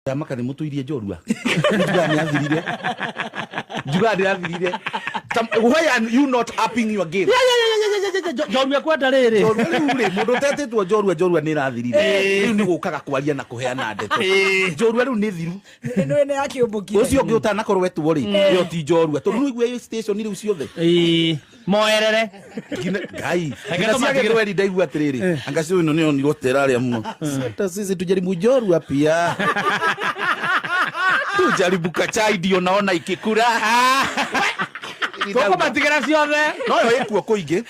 Ndamaka nĩ mũtũirie njorua. Njugaga nĩ athirire. Njugaga nĩ athirire. Why are you not upping your game? Njorua kwenda rĩrĩ. Njorua rĩu rĩ, mũndũ ũtetĩtwo njorua, njorua nĩ ĩrathirire. Rĩu nĩ gũkaga kwaria na kũheana ndeto. Njorua rĩu nĩ thiru. Ĩno nĩ yakĩũmbũkire. Ũcio ũngĩ ũtanakorwo etwo rĩ, ĩyo ti njorua. Tondũ nĩ ũigua station rĩu ciothe. Moerere. Ngai. Reke Nginya cia tũmatigĩre. gĩthweri ndaigua atĩrĩrĩ, anga cio ĩno nĩyonirwo terarĩa mũno. Hata sisi tujaribu njorua pia. Tujaribu kachai ndio naona ikikura. Tũkũmatigĩra ciothe. No yo ĩkuo kũingĩ.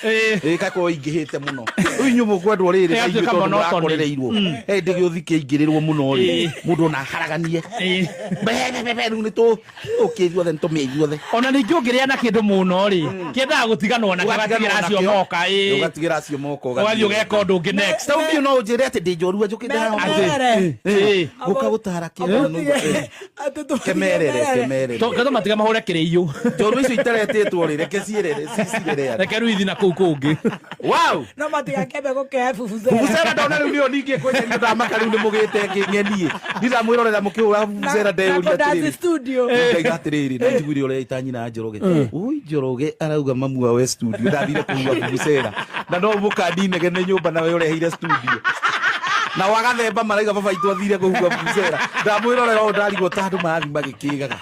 Ĩgakorwo ĩingĩhĩte mũno. Rĩu inyuĩ mũkwendwo rĩrĩ na Ĩgatuĩka inyuĩ tondũ monotony. mũrakorereirwo. Hĩndĩ gĩũthi kĩingĩrĩrwo mũno rĩ, mũndũ ona aharaganie. Be be be be rĩu nĩ tũ ũkĩ ithuothe nĩ tũmĩe ithuothe. Ona ningĩ ũngĩrĩa na kĩndũ mũno rĩ, kĩendaga gũtiganwo nakĩo, ũgatigĩra acio moka, ĩĩ. Ũgatigĩra acio moka. Ũgathiĩ ũgeka ũndũ ũngĩ next. Ta ũthiĩ no ũnjĩre atĩ ndĩ njorua njũkĩte haha. Merere. Ĩĩ. Gũka gũtara kĩndũ. Kemerere, kemerere. Tũmatiga mahũre kĩrĩiyũ. Njorua icio itaretĩtwo rĩ, reke ciĩrere, cicirere andũ. Reke rĩu ithi na kũu kũngĩ. Wow! No matigakembe gũkĩoya vuvuzela. Vuvuzela ndona rĩu nĩyo ningĩ kwenyeria ndamaka rĩu nĩ mũgĩte ng'eniĩ. Ndindamwĩrorera mũkĩhũra vuvuzela ndeyũria atĩrĩrĩ. Studio. Ndaiga atĩrĩrĩ na njiguire ũrĩa ita nyina Njoroge. Ui Njoroge arauga mamu wawe studio ndathire kũhura vuvuzela. Na no mũkandinegene nyũmba nawe ũreheire studio. Na wagathemba marauga baba itũ athire kũhura vuvuzela. Ndamwĩrorera ũũ ndarigwo ta andũ marathiĩ magĩkĩgaga.